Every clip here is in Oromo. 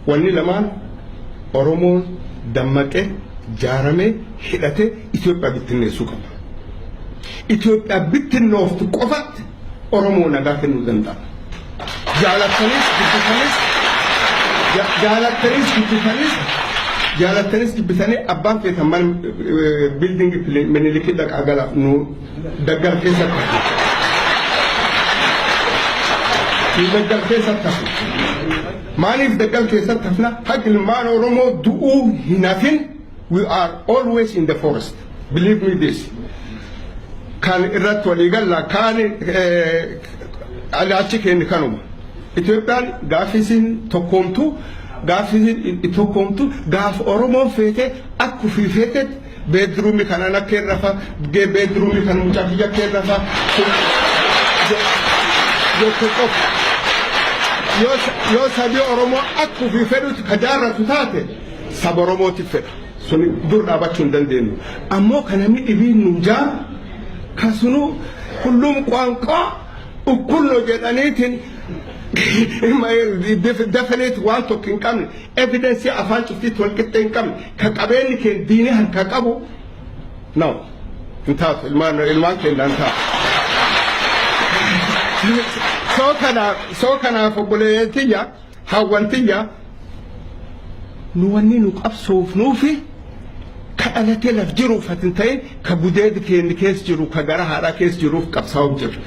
Wanni lamaan, Oromoon dammaqee, jaaramee, hidhatee Itoophiyaa bittinneessuu qaba. Itoophiyaa bittinnooftu qofatti Oromoo nagaa kennuu danda'a. Jaalattanis jibbitanis, jaalattanis jibbitanis, jaalattanis jibbitanii, abbaan feetan mana building Minilikii dhaqaa gala, nu daggal keessatti hafu. Nu daggal keessatti hafu. Maaliif daggal keessatti hafna? Haqa ilmaan Oromoo du'uu hin hafin, we are always in the forest. Believe me this. Kan irratti walii galla, kaan achi keenya kanuma. Itoophiyaan gaafisiin tokkoomtu, gaafisiin tokkoomtu, gaaf Oromoon feete akka ofii feetetti bedroom kanan akka irra rafa, bedroom kan mucaa kiyya akka irra rafa jettu qofa. Yoo sabi Oromoo akka ofii fedhutti ka jaarratu taate, saba Oromootiif fedha. Suni dur dhaabachuu hin dandeenyu. Ammoo kan namni dhibiin nu jaa kasunu ሁሉም ቋንቋ እኩል ነው jedhaniitiin definite waan tokko hin qabne, evidence afaan cuftiitti wal qixxee hin qabne, ka qabeenyi keenya diinii harka qabu, no, hin taatu, ilmaan keenya hin taatu. Soo kanaaf, obboleettiyya, hawwantiyya, nu wanni nu qabsoofnuufi ka dhalatee laf jiruuf ati hin ta'in, ka gudeedi keenya keessa jiru, ka gara haadhaa keessa jiruuf qabsaa'uuf jirra.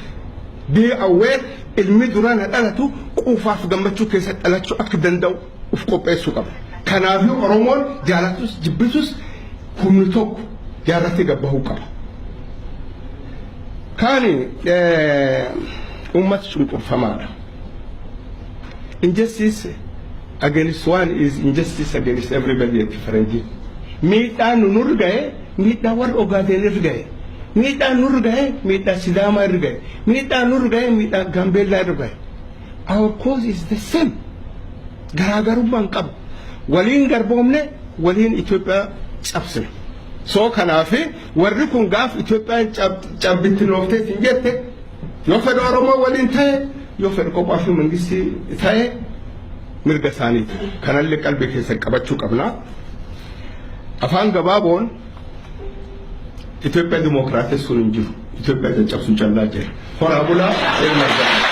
Be aware, ilmi duraan dhalatu quufaaf gammachuu keessa dhalachuu akka danda'u uf qopheessuu qaba. Kanaafuu Oromoon jaalatus jibbitus humni tokko jaarratee gabbahuu qaba. Kaani uummata cunqurfamaadha. Injustice against one is injustice against everybody jetti faranjiin. Miidhaan nu nurra gahe miidhaa warra Ogaadeen irra gahe. Miidhaan nurra gahe miidhaa Sidaamaa irra gahe. Miidhaan nurra gahe miidhaa Gaambeellaa irra gahe. Our cause is the same. Garaagarummaa hin qabu. Waliin garboomne, waliin Itoophiyaa cabsine. Soo kanaafi warri kun gaaf Itoophiyaan cabbittinooftee hin jette, yoo fedhe Oromoo waliin ta'e, yoo fedhe kophaa fi mangistii ta'e, mirga isaaniiti. Kanallee qalbii keessa qabachuu qabna. Afaan gabaaboon, Itoophiyaa dimookiraatessuun hin jiru. Itoophiyaa caccabsuun callaa jira. Horaa bulaa, ilma argata.